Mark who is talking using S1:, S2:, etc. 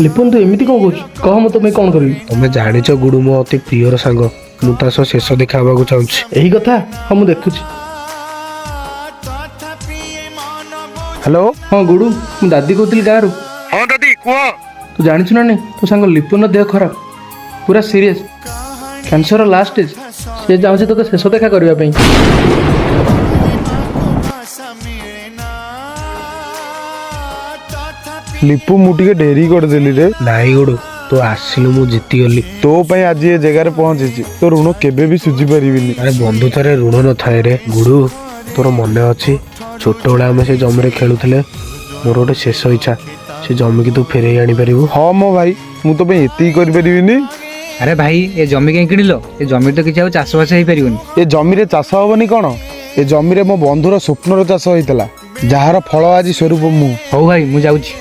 S1: ଲିପୁନ, ତୁ ଏମିତି କ'ଣ କହୁଛୁ? କହ, ମୁଁ ତୋ ପାଇଁ କ'ଣ କରିବି?
S2: ତମେ ଜାଣିଛ ଗୁଡୁ ମୋ ଅତି ପ୍ରିୟର ସାଙ୍ଗ। ମୁଁ ତା ସହ ଶେଷ ଦେଖା ହେବାକୁ ଚାହୁଁଛି।
S1: ଏହି କଥା? ହଁ, ମୁଁ ଦେଖୁଛି।
S3: ହ୍ୟାଲୋ।
S1: ହଁ ଗୁଡୁ, ମୁଁ ଦାଦି କହୁଥିଲି ଗାଁରୁ।
S3: ହଁ ଦାଦି, କୁହ।
S1: ତୁ ଜାଣିଛୁ ନା ନାଇଁ, ତୋ ସାଙ୍ଗ ଲିପୁନର ଦେହ ଖରାପ, ପୁରା ସିରିୟସ୍, କ୍ୟାନ୍ସର ଲାଷ୍ଟ ଷ୍ଟେଜ୍। ସେ ଚାହୁଁଛି ତୋତେ ଶେଷ ଦେଖା କରିବା ପାଇଁ।
S3: ଲିପୁ, ମୁଁ ଟିକେ ଡେରି କରିଦେଲି ରେ।
S2: ନାଇଁ ଗୁଡୁ, ତୁ ଆସିଲୁ, ମୁଁ ଜିତିଗଲି।
S3: ତୋ ପାଇଁ ଆଜି ଏ ଜାଗାରେ ପହଞ୍ଚିଛି। ତୋ ଋଣ କେବେ ବି ସୁଝି ପାରିବିନି।
S2: ଆରେ, ବନ୍ଧୁତାରେ ଋଣ ନଥାଏ ରେ। ଗୁଡୁ, ତୋର ମନେ ଅଛି ଛୋଟବେଳେ ଆମେ ସେ ଜମିରେ ଖେଳୁଥିଲେ? ମୋର ଗୋଟେ ଶେଷ ଇଚ୍ଛା, ସେ ଜମିକି ତୁ ଫେରେଇ ଆଣିପାରିବୁ?
S3: ହଁ ମୋ ଭାଇ, ମୁଁ ତୋ ପାଇଁ ଏତିକି କରିପାରିବିନି?
S4: ଆରେ ଭାଇ, ଏ ଜମି କାହିଁ କିଣିଲ? ଏ ଜମି ତ କିଛି ଆଉ ଚାଷବାସ ହେଇପାରିବନି।
S3: ଏ ଜମିରେ ଚାଷ ହବନି କ'ଣ? ଏ ଜମିରେ ମୋ ବନ୍ଧୁର ସ୍ୱପ୍ନର ଚାଷ ହେଇଥିଲା, ଯାହାର ଫଳ ଆଜି ସ୍ୱରୂପ ମୁଁ।
S4: ହଉ ଭାଇ, ମୁଁ ଯାଉଛି।